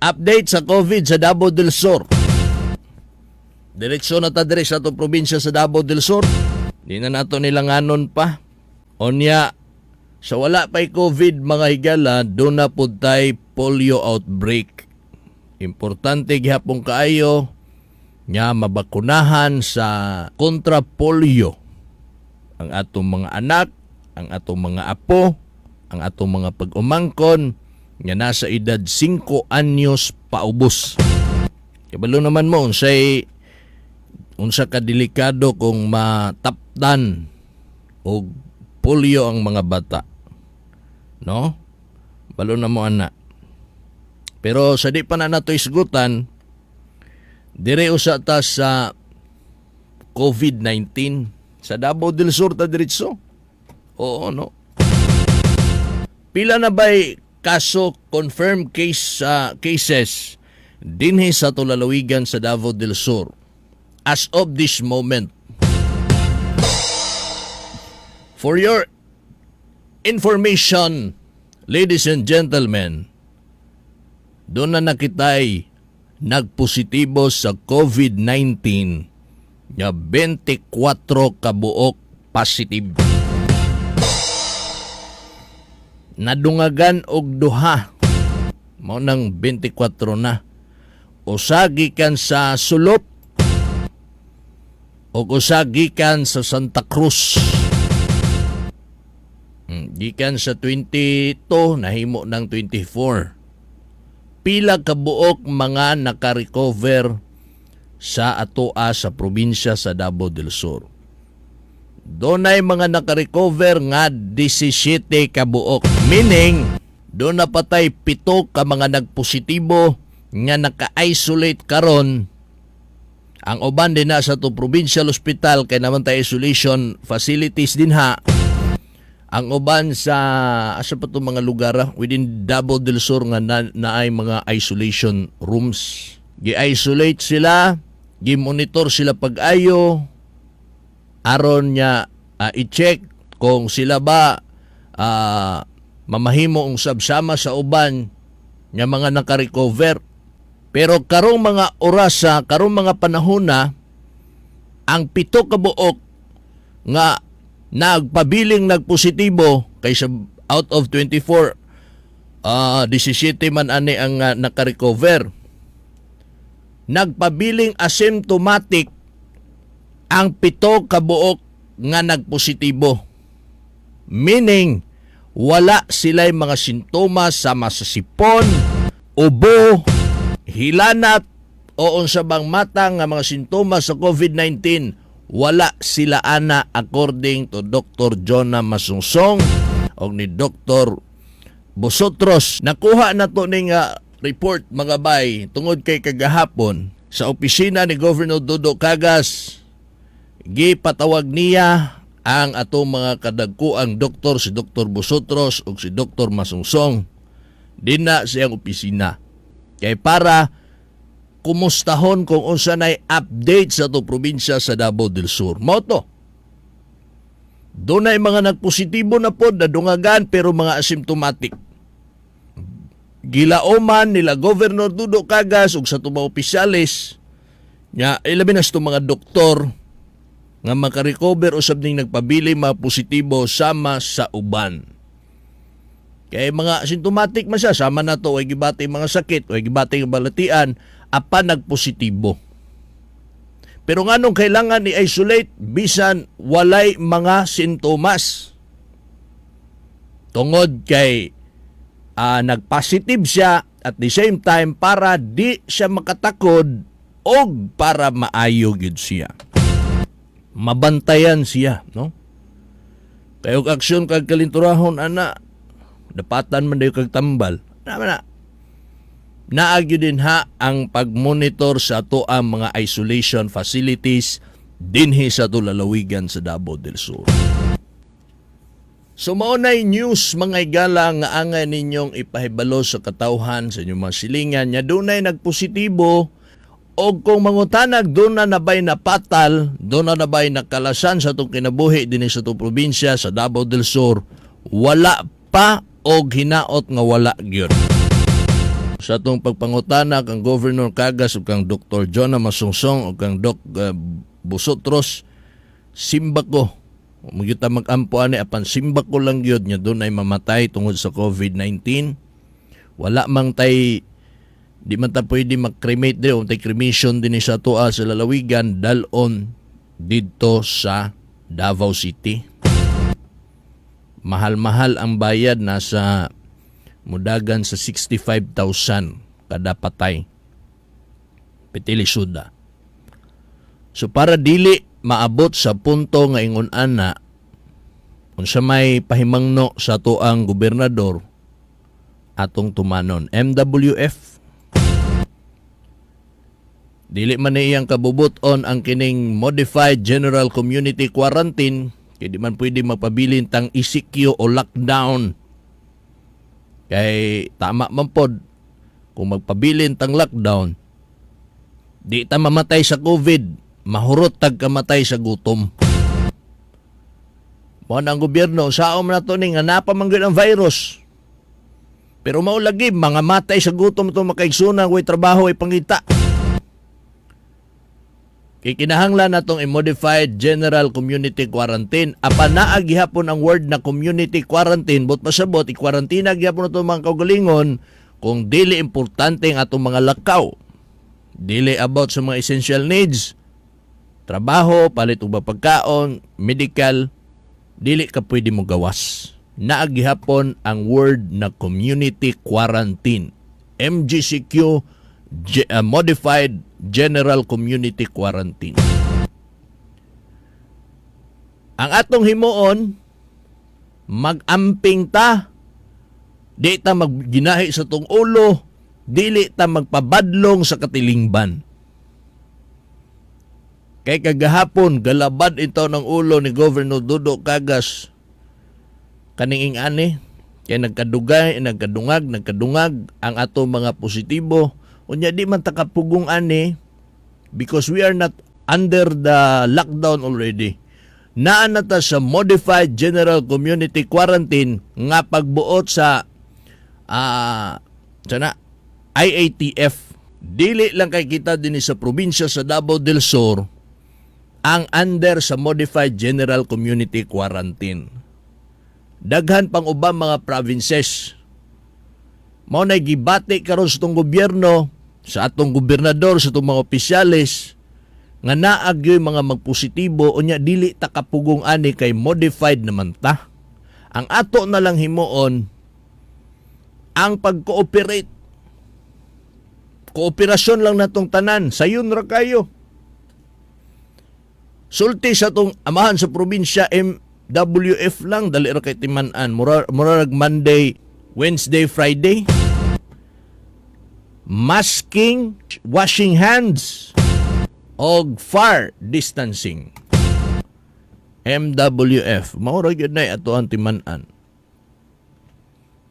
Update sa COVID sa Davao del Sur. Diretso na ta diri sa atong probinsya sa Davao del Sur. Di na nato nilanganon pa. Onya, sa wala pa'y COVID, mga higala, doon na pud tay polio outbreak. Importante gihapon kaayo nga mabakunahan sa kontra polio ang atong mga anak, ang atong mga apo, ang atong mga pag-umangkon nga nasa edad 5 anyos paubos. Kabalo naman mo unsay unsa ka delikado kung matapdan og polio ang mga bata. No? Balo na mo ana. Pero sa di pa na nato isgutan, dire usa ta sa COVID-19 sa Davao del Sur ta diretso. Oo, no. Pila na ba'y kaso, confirmed case sa cases dinhi sa lalawigan sa Davao del Sur as of this moment? For your information, ladies and gentlemen, doon na nakitay nagpositibo sa COVID-19 nga 24 kabuok positive. Nadungagan og duha. Mao nang 24 na. Usa gikan sa Sulop ug usa gikan sa Santa Cruz. Gikan sa 22 nahimo ng 24. Pila ka buok mga naka-recover sa atoa sa probinsya sa Davao del Sur? Dunay mga naka-recover nga 17 ka buok. Meaning, doon napatay 7 ka mga nagpositibo nga naka-isolate karon. Ang uban din na sa to provincial hospital kay naman tay isolation facilities din ha. Ang uban sa asa pa to mga lugar within Davao del Sur nga na, naay mga isolation rooms. Gi-isolate sila, gi-monitor sila pag-ayo aron niya i-check kung sila ba mamahimo ang sabsama sa uban nga mga naka-recover. Pero karong mga orasa, karong mga panahon na, ang 7 ka buok nga nagpabiling nagpositibo kaysa out of 24, 17 man ani ang naka-recover. Nagpabiling asymptomatic ang 7 ka buok nga nagpositibo. Meaning, wala sila'y mga sintomas sama sa sipon, ubo, hilanat, o unsa bang mata nga mga sintomas sa COVID-19, wala sila ana according to Dr. Jonah Masungsong o ni Dr. Bosotros. Nakuha na to ning report, mga bay, tungod kay kagahapon sa opisina ni Governor Dodo Cagas, gipatawag niya ang atong mga kadagkuang doktor, si Dr. Bosotros ug si Dr. Masungsong, dinha sa iyang opisina kay para kumustahon kung unsa nay update sa ato probinsya sa Davao del Sur. Mao to. Dunay mga nagpositibo na pod, nadungagan, pero mga asymptomatic. Gilaoman nila Governor Dudo Cagas ug sa atong mga opisyales nga ilabi na sa itong mga doktor nga makarecover usab ning nagpabili mga positibo sama sa uban. Kay mga asymptomatic man siya, sama na to, way gibati mga sakit, way gibati nga balatian, apan nagpositibo. Pero nganong kailangan i-isolate bisan walay mga sintomas? Tungod kay nagpositive siya, at the same time para di siya makatakod og para maayo gyud siya. Mabantayan siya, no? Kay og aksyon kag kalinturahon ana, dapatan man dayo kag tambal. Na man na. Naa gyud din ha ang pagmonitor sa ato ang mga isolation facilities dinhi sa ato lalawigan sa Davao del Sur. So mao nay news, mga igala, nga angay ninyong ipahibalo sa katawhan sa inyong mga silingan nya dunay nagpositibo og kung mangutanag doon na nabay napatal, doon na nabay nakalasan sa atong kinabuhi dinhi sa atong probinsya sa Davao del Sur, wala pa og hinaot nga wala gyud. Sa atong pagpangutana kang Governor Cagas ug kang Dr. Jonah Masungsong ug kang Doc Vosotros, simba ko. Magyuta mag-ampo ani, apan simba ko lang gyud nga dunay mamatay tungod sa COVID-19. Wala mang tay, di man ta pwede mag-cremate diri, tay cremation dinhi sa atoa sa lalawigan, dalon didto sa Davao City. Mahal-mahal ang bayad, nasa mudagan sa 65,000 kada patay. Pitili suda. So para dili maabot sa punto nga ingon ana, unsa may pahimangno sa atoang gobernador, atong tumanon. MWF. Dili man ni iyang kabubut-on ang kining Modified General Community Quarantine kay di man pwede magpabilin tang ECQ o lockdown. Kay tama man pod kung magpabilin tang lockdown, di ta mamatay sa COVID, mahurot tag kamatay sa gutom. Mao na ang gobyerno, saom na to ni nga napa man gyud ang virus. Pero mao lagi mga matay sa gutom to makaigsoon, way trabaho, ay pangita. Kay kinahanglan natong i-modified general community quarantine. Apan naa gihapon ang word na community quarantine, but pasabot i-quarantine gihapon nato mga kaugalingon kung dili importante ang atong mga lakaw. Dili about sa mga essential needs, trabaho, palit og pagkaon, medical, dili ka pwede mo gawas. Naa gihapon ang word na community quarantine. MGCQ, Modified General Community Quarantine. Ang atong himuon, mag-amping ta, di ta magginahi sa tong ulo, dili ta magpabadlong sa katilingban. Kay kagahapon, galabad ito ng ulo ni Governor Dudo Cagas kaning ingani kay nagkadugay, nagkadungag, nagkadungag ang ato mga positibo. Unya di man ta kapugong ani because we are not under the lockdown already. Naa na ta sa Modified General Community Quarantine nga pagbuot sa sana IATF. Dili lang kay kita dinhi sa probinsya sa Davao del Sur ang under sa Modified General Community Quarantine. Daghan pang ubang mga provinces. Mao na gibati karon sa atong gobyerno, sa atong gobernador, sa atong mga opisyales nga naa gyoy mga magpositibo, unya dili ta kapugong ani kay modified naman ta. Ang ato na lang himuon ang pag-cooperate. Kooperasyon lang natong tanan, sayon ra kayo. Sulti sa atong amahan sa probinsya, MWF lang, dali ra kay timan-an. Mura Monday, Wednesday, Friday. Masking, washing hands, og far distancing. MWF. Mao ra gyud na ato ang timan-an.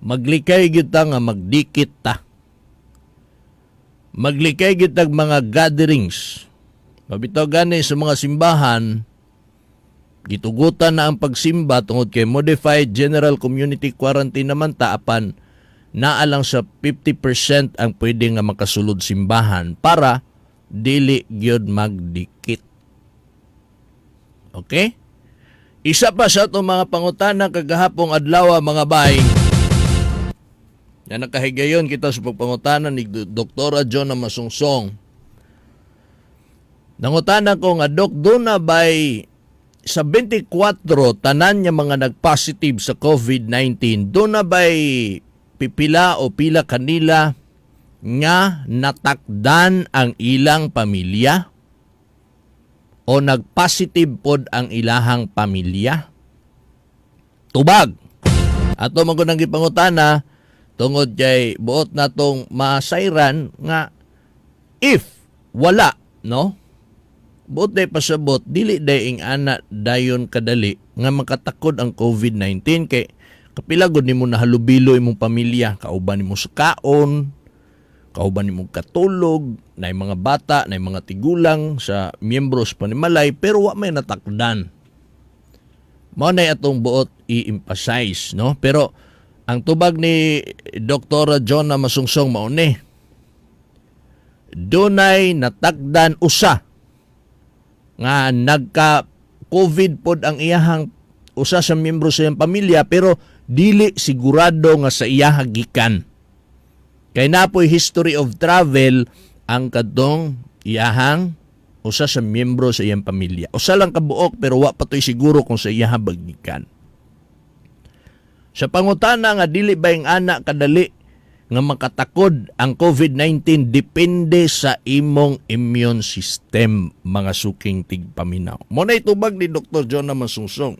Maglikay gyud ta nga magdikit ta. Maglikay gyud tag mga gatherings. Mabitaw gani sa mga simbahan, gitugutan na ang pagsimba tungod kay Modified General Community Quarantine naman ta, apan naa lang sa 50% ang pwede nga makasulod simbahan para dili gyud magdikit. Okay? Isa pa sa atong mga pangutana kagahapong adlaw, mga bay. Na nakahigayon kita sa pagpangutana ni Dr. John Masungsong. Nangutana ko nga, "Dok, duna bay sa 24 tanan niya mga nag-positive sa COVID-19, duna bay pipila o pila kanila nga natakdan ang ilang pamilya o nag-positive pod ang ilahang pamilya?" Tubag. Ato man ko nang gipangutana tungod kay buot natong masayran nga if wala, no, buot day pasabot dili day ing ana dayon kadali nga makatakod ang COVID-19 kay kapila gud nimo nahalubilo imong pamilya, kauban nimo sa kaon, kauban nimo katulog, na mga bata, na mga tigulang sa miyembro sa panimalay, pero wa may natakdan. Mao na atong buot i-emphasize, no? Pero Ang tubag ni Dr. John na Masungsong mauni. Dunay natakdan usa nga nagka COVID pod ang iyahang usa sa miyembro sa iyang pamilya, pero dili sigurado nga sa iyaha gikan. Kay napoy history of travel ang kadtong iyahang usa sa miyembro sa iyang pamilya. Usa lang kabuok, pero wa pa to'y siguro kung sa iyaha ba gikan. Sa pangutana nga dili ba yung ana kadali nga makatakod ang COVID-19, depende sa imong immune system, mga suking tigpaminaw. Mao na tubag ni Dr. John na Masungsong.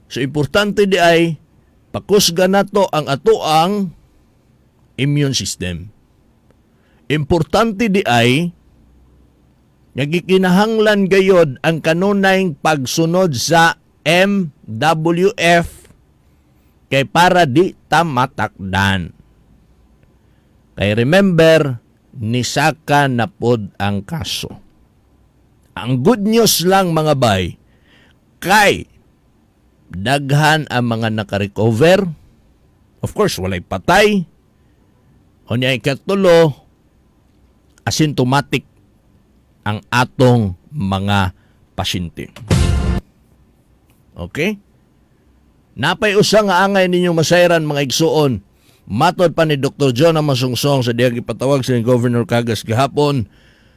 So importante di ay pakusga nato ang atoang immune system. Importante di ay nga gikinahanglan gayod ang kanunayng pagsunod sa MWF kay para di ta matakdan. Kay remember, nisaka na pod ang kaso. Ang good news lang, mga bay, kay daghan ang mga nakarecover. Of course, walay patay. O niya ikatulo, asymptomatic ang atong mga pasyente. Okay? Napay usa nga angay ninyo masayran, mga igsuon. Matod pa ni Dr. John Masungsong sa diyang ipatawag sa Governor Cagas gahapon,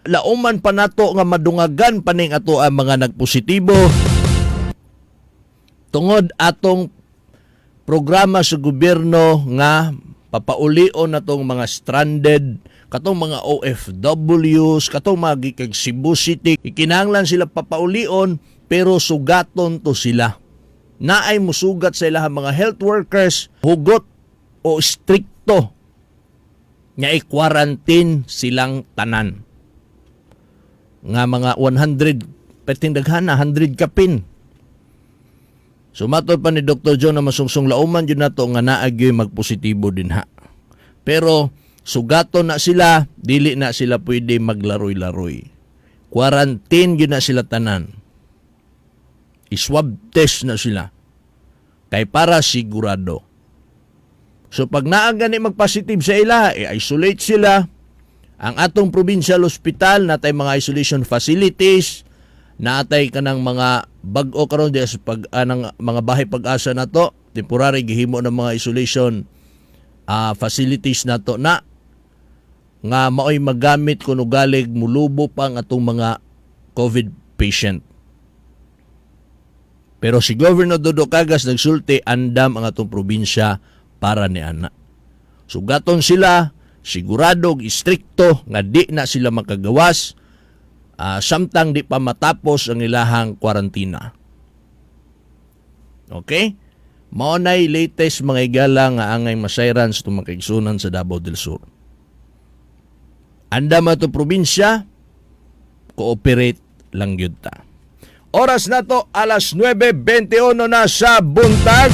lauman pa nato nga madungagan pa ning ato ang mga nagpositibo tungod atong programa sa gobyerno nga papaulion natong mga stranded, katong mga OFWs, katong mga gikag Cebu City. Ikinahanglan sila papaulion, pero sugaton to sila. Naay musugat sa ilahang mga health workers, hugot o strikto nga i-quarantine silang tanan nga mga 100, perting daghana, 100 kapin. Sumatod pa ni Dr. John na Masungsong, lauman yun nato nga naagyoy magpositibo din ha. Pero sugaton na sila, dili na sila pwede maglaroy-laroy. Quarantine yun na sila tanan. I-swab test na sila. Kay para sigurado. So pag naa gani magpositive sa ila, i-isolate sila. Ang atong provincial hospital natay mga isolation facilities, natay kanang mga bag-o karon di sa pag anang mga bahay pag-asa nato, temporary gihimo ng mga isolation facilities nato na nga maoy magamit kung ugalig mulubo pa ang atong mga COVID patient. Pero si Governor Dodo Cagas nagsulti, andam ang atong probinsya para ni ana. Sugaton sila, sigurado, istrikto nga di na sila makagawas samtang di pa matapos ang ilahang kwarantina. Okay? Mao nay latest, mga igala, nga angay masayran sa tumakigsunan sa Davao del Sur. Andam ato probinsya, cooperate lang yun ta. Oras na to, alas 9:21 na sa buntag.